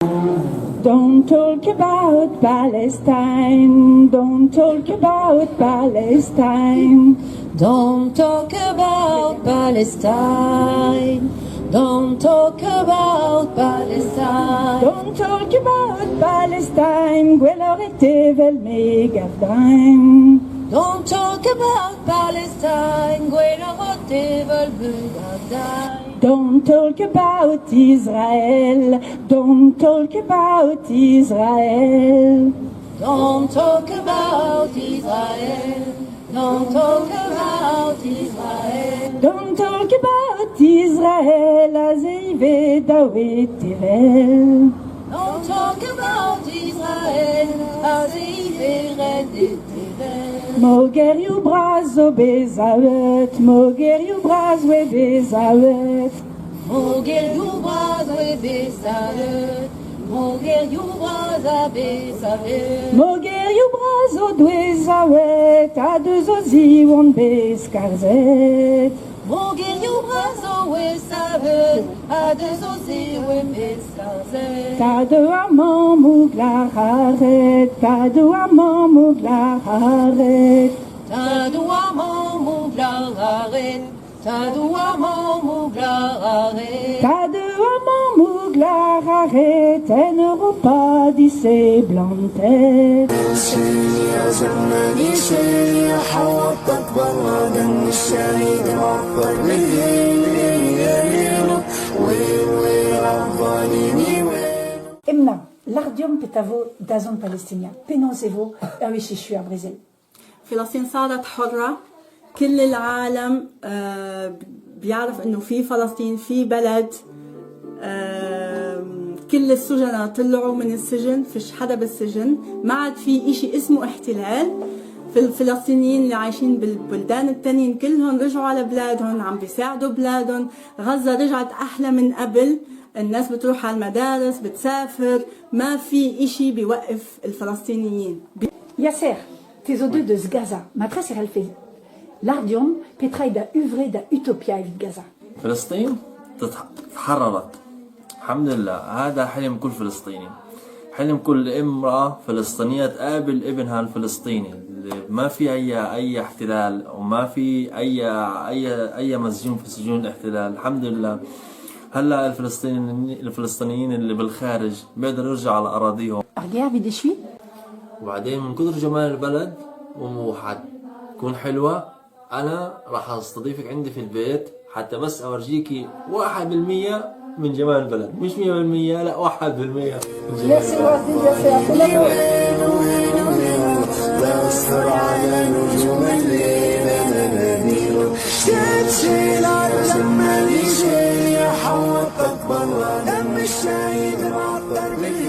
Don't talk about Palestine. Don't talk about Palestine. Don't talk about Palestine. Don't talk about Palestine. Don't talk about Palestine. Gwelloc'h eo tevel me 'gav din. Don't talk about Palestine. Gwelloc'h eo tevel me 'gav din. Don't talk about Israel. Don't talk about Israel. Don't talk about Israel. Don't talk about Israel. Don't talk about Israel aze ivez dav eo tevel. Don't talk about Israel. Aze ivez ret eo tevel. Mogerioù bras zo bet savet, mogerioù bras oe bet savet. Mogerioù bras oe bet savet, mogerioù bras a bet savet. Mogerioù bras o doe savet ha deus o zi oant bet skarzhet. Mogerioù bras o oe savet ha deus o zi oe bet skarzhet. Tadoù ha mammoù glac'haret, tadoù ha mammoù glac'haret. Tadoù ha mammoù glac'haret, tadoù ha mammoù glac'haret. Tadoù ha mammoù glac'haret en Europa diseblantet. يا زماني شيل حوطك برا دم الشهيد معطر بالليل ويل ويل عالظالمين ويل Emna, lâr deomp petra 'vo dazont Palestinia. Penaos e vo ur wech echu ar brezel? فلسطين صارت حرة، كل العالم بيعرف انه في فلسطين، في بلد. كل السجناء طلعوا من السجن، فيش حدا بالسجن، ما عاد في اشي اسمه احتلال. في الفلسطينيين اللي عايشين بالبلدان التانيين كلهم رجعوا على بلادهم، عم بيساعدوا بلادهم. غزة رجعت أحلى من قبل، الناس بتروح على المدارس، بتسافر، ما في اشي بيوقف الفلسطينيين. Yasser, te zo deuet eus Gaza. Matrese e c'hellfe lâr deomp petra eo da huñvre, da utopia evit Gaza. فلسطين تحررت الحمد لله، هذا حلم كل فلسطيني، حلم كل امرأة فلسطينية تقابل ابنها الفلسطيني. ما في اي احتلال وما في اي مسجون في سجون الاحتلال، الحمد لله. هلا الفلسطينيين اللي بالخارج بيقدروا يرجعوا على اراضيهم. Ar ger evit echuiñ? وبعدين من كثر جمال البلد وحتكون حلوة، أنا راح أستضيفك عندي في البيت حتى بس أورجيكي 1% من جمال البلد، مش 100%، لا، 1% من جمال البلد. ويل ويل ويل بسهر على نجوم الليل انا ناديله شيل شيل على زماني شيل يا حوطك برا دم الشهيد معطر بالليل.